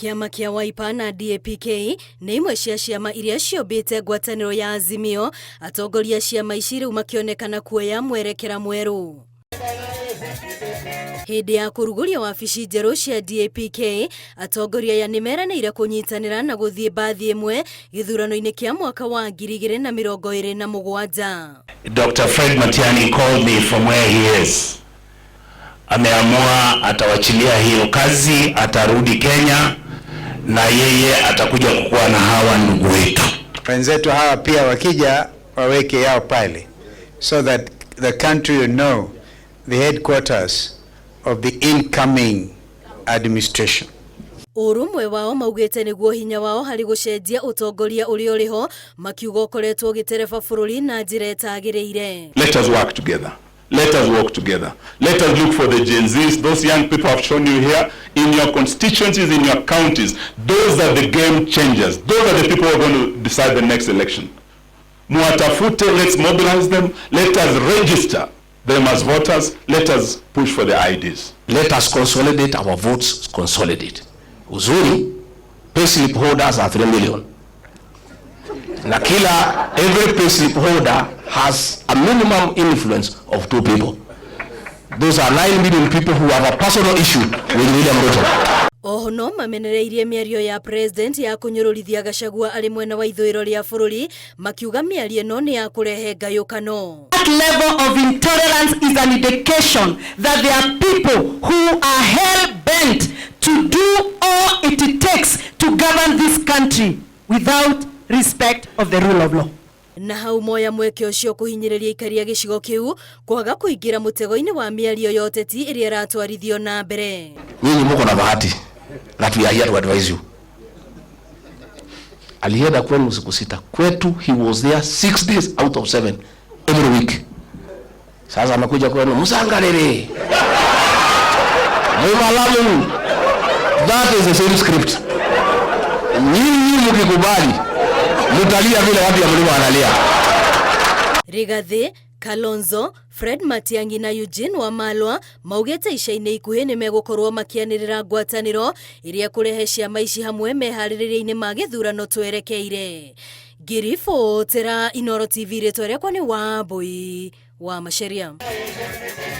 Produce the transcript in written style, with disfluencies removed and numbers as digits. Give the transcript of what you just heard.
Kĩama kĩa Wiper na DAP-K nĩ imwe cia ciama iria ciũmbĩte ngwatanĩro ya Azimio, atongoria a ciama ici rĩu makĩonekana kuoya mwerekera mwerũ. Hĩndĩ ya kũrugũria wabici njerũ cia DAP-K, atongoria aya nĩ meranĩire kũnyitanĩra na gũthiĩ mbathi ĩmwe gĩthurano-inĩ kĩa mwaka wa 2027. Dr. Fred Matiang'i called me from where he is. Ameamua atawachilia hiyo kazi, atarudi Kenya na yeye atakuja kukuwa na hawa ndugu wetu. Wenzetu hawa pia wakija waweke yao pale so that the country will know the headquarters of the incoming administration. Ũrũmwe wao maugĩte nĩguo hinya wao harĩ gũcenjia ũtongoria ũrĩa ũrĩho, makiuga ũkoretwo ũgĩtereba bũrũri na njĩra ĩtagĩrĩire. Let us work together. Let us work together. Let us look for the Gen Zs, those young people I've shown you here, in your constituencies, in your counties. Those are the game changers. Those are the people who are going to decide the next election. Muwatafute, let's mobilize them. Let us register them as voters. Let us push for the IDs. Let us consolidate our votes, consolidate. Uzuri, payslip holders are 3 million. Na kila every payslip holder has a minimum influence of two people. Those are 9 million people who have a personal issue with William Ruto. Oho no mamenereirie mĩario ya president ya kũnyũrũrithia Gachagua arĩ mwena wa ithũĩro rĩa bũrũri, makiuga mĩario ĩno nĩ ya kũrehe ngayũkano. That level of intolerance is an indication that there are people who are hell bent to do all it takes to govern this country without respect of the rule of law. Na hau moya mweke ũcio kũhinyĩrĩria aikari a gĩcigo kĩu kwaga kũingĩra mũtego-inĩ wa mĩario ya ũteti ĩrĩa ĩratwarithio na mbere. Nyinyi muko na bahati that we are here to advise you. Alienda kwenu siku sita. Kwetu he was there 6 days out of 7 every week. Sasa amekuja kwenu Musangalele. Mwimalamu. That is the same script. Nyinyi mkikubali mtalia vile watu ya mlima wanalia. Rigathi, Kalonzo, Fred Matiang'i na Eugene Wamalwa maugĩte ica-inĩ ikuhĩ nĩ megũkorwo makĩanĩrĩra ngwatanĩro ĩrĩa kũrehe ciama ici hamwe meharĩrĩria-inĩ ma gĩthurano twerekeire. Ngĩribotera Inooro TV, rĩtwa rĩakwa nĩ Wambui wa Macharia.